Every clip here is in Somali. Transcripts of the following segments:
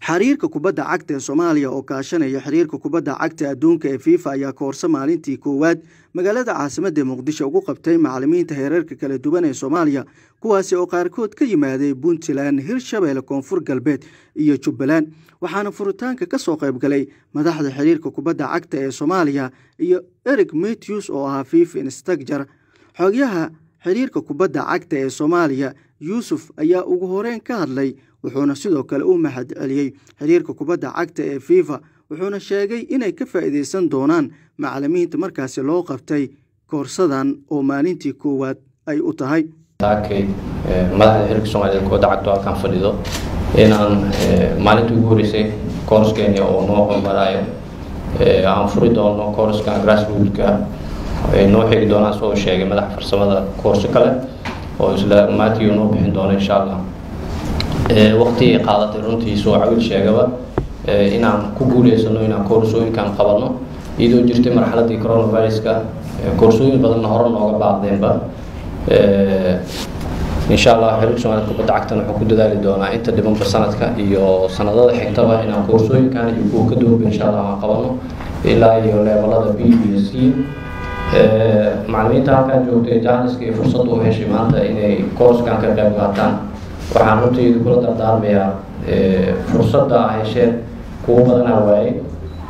Xiriirka kubadda cagta ee Soomaaliya oo kaashanaya xiriirka kubadda cagta adduunka ee FIFA ayaa koorso maalintii koowaad magaalada caasimadda Muqdisho ugu qabtay macallimiinta heerarka kala duwan ee Soomaaliya, kuwaasi oo qaarkood ka yimaaday Puntland, Hirshabelle, Koonfur Galbeed iyo Jubbaland. Waxaana furitaanka ka soo qayb galay madaxda xiriirka kubadda cagta ee Soomaaliya iyo Eric Matthews oo ahaa FIFA instructor. Xoghayaha xiriirka kubadda cagta ee Soomaaliya Yuusuf ayaa ugu horeyn ka hadlay, wuxuuna sidoo kale u mahad celiyey xiriirka kubadda cagta ee FIFA, wuxuuna sheegay inay ka faa'iideysan doonaan macallimiinta markaasi loo qabtay koorsadan oo maalintii koowaad ay u tahay. Taakay madaxda xiriirka Soomaaliya kubadda cagta halkan fadhido inaan maalintii ugu horeysay koorskeeni oo noo maraayo aan furi doono koorskan grassroots-ka ay noo xigi doonaan, soo sheegay madaxa farsamada, koorso kale oo isla Matthew noo bixin doono, insha Allah. Waqti ay qaadatay runtii, soo Cawil sheegaba, inaan ku guuleysano inaan koorsooyinkan qabanno, iyadoo jirtay marxaladii coronaviruska, koorsooyin badanna hore nooga baaqdeenba. Insha Allah, xiriirka Soomaalida kubadda cagtana wuxuu ku dadaali doonaa inta dhimanba sanadka iyo sanadada xigtaba inaan koorsooyinkan iyo kuwa ka duwanba, insha Allah, aan qabano ilaa iyo levelada B iyo C. Macallimiinta halkaan joogtay jaaniska iyo fursadda u heshay maanta inay koorskan ka qayb qaataan, waxaan runtii kula dardaarmayaa fursadda a hesheen kuwo badanaa waayey.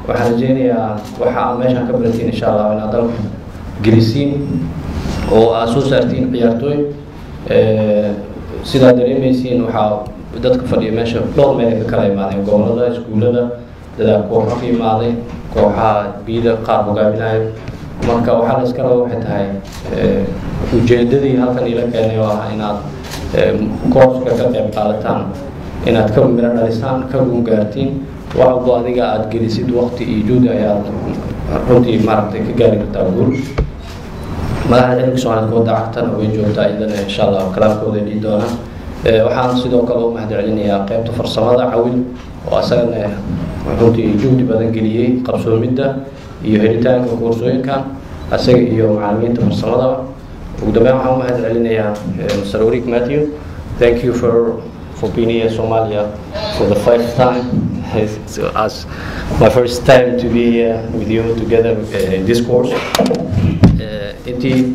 Waxaan rajeynayaa waxa aad meeshaan ka baratiin, insha Allah, inaad dalka gelisiin oo aad soo saartiin ciyaartooy. Sidaad dareemeysiin, waxaa dadka fadhiya meesha dhowr meel ay ka kala imaadeen, gobolada, iskuullada, dadaa kooxo ka imaaday, kooxaha biida qaar hogaaminayo. Marka waxaa la iska raba waxay tahay ujeedadii halkan ila keenay oo ah inaad koorska ka qayb qaadataan, inaad ka miro dhalisaan, ka guungaartiin. Wax walbo adiga aada gelisid waqti iyo juhdi ayaad runtii maaragtay ka gaari kartaa guul. Madaxda xiriirka Soomaalida kubadda cagtana way joogtaa iyadana, insha Allah kalaamkooda dhihi doonaan. Waxaan sidoo kale u mahad celinayaa qeybta farsamada, Cawil, oo asagana runtii juhdi badan geliyey qabsoomidda iyo helitaanka koorsooyinkan, asaga iyo macallimiinta farsamada. Ugu dambeyn, waxaan u mahad celinayaa Mr. Eric Matthew. Thank you for being here in Somalia for the first time. It's as my first time to be here with you together in this course. Intii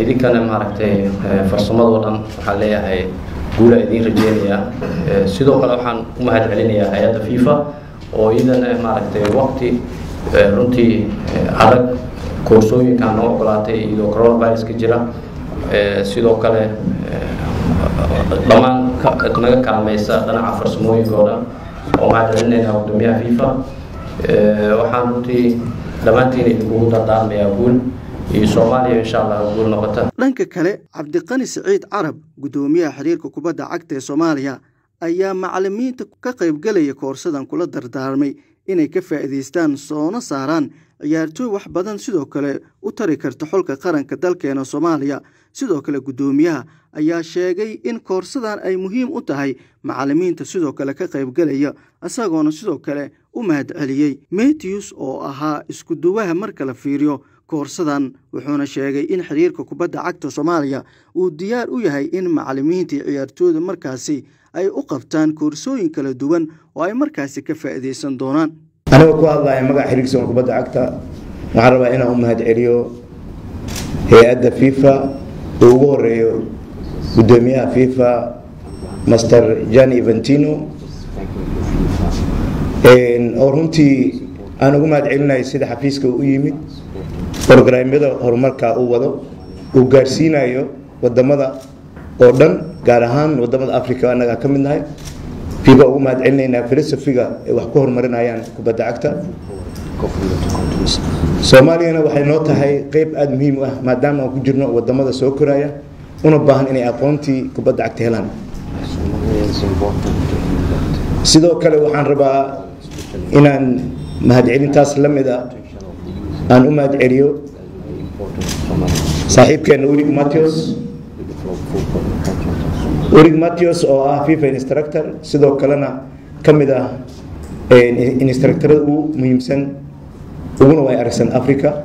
idinkana maaragtay farsamadoo dhan, waxaan leeyahay guula idiin rajeynayaa. Sidoo kale waxaan u mahad celinayaa hay-adda FIFA oo iyadana maaragtay waqti runtii adag koorsooyinkan noo ogolaatay iyadoo coronavirus ka jira. Sidoo kale dhammaan naga kaalmeysa dhinaca farsamooyinka oo dhan oo mahad celinaynaa guddoomiyaha FIFA. Waxaan runtii dhammaantiin idinkugu dardaarmayaa guul iyo Soomaaliya, insha Allah, guul noqota. Dhanka kale, Cabdiqani Siciid Carab, guddoomiyaha xiriirka kubadda cagta ee Soomaaliya, ayaa macallimiinta ka qaybgalaya koorsadan kula dardaarmay inay ka faa'iidaystaan soona saaraan ciyaartooy wax badan sidoo kale u tari karta xulka qaranka dalkeena Soomaaliya. Sidoo kale guddoomiyaha ayaa sheegay in koorsadan ay muhiim u tahay macallimiinta sidoo kale ka qaybgalaya, isagoona sidoo kale u mahad celiyey Matthews oo ahaa isku duwaha marka la fiiriyo koorsadan, wuxuuna sheegay in xiriirka kubadda cagta Soomaaliya uu diyaar u yahay in macallimiintii ciyaartooyda markaasi ay u qabtaan koorsooyin kala duwan oo ay markaasi ka faa'iidaysan doonaan. Anigoo ku hadlaya magaca xiriirka Soomaliya kubadda cagta, waxaan rabaa inaan u mahad celiyo hay-adda FIFA uu ugu horeeyo guddoomiyaha FIFA, Mister Gianni Infantino, oo runtii aan ugu mahad celinayo sida xafiiska u yimid, programyada horumarka uu wado, uu gaarsiinayo wadamada oo dhan, gaar ahaan wadamada Africa annagaa ka mid nahay. FIFA ugu mahad celinaynaa philosophyga ay wax ku horumarinayaan kubadda cagta. Soomaaliyana waxay noo tahay qeyb aada muhiim u ah, maadaama aan ku jirno wadamada soo koraya una baahan inay aqoontii kubadda cagta helaan. Sidoo kale waxaan rabaa inaan mahadcelintaas la mid a aan u mahad celiyo saaxiibkeena Eric Matthews. Eric Matthews oo ah FIFA instructor, sidoo kalena ka mid ah instructorada ugu muhiimsan uguna way aragsan Africa.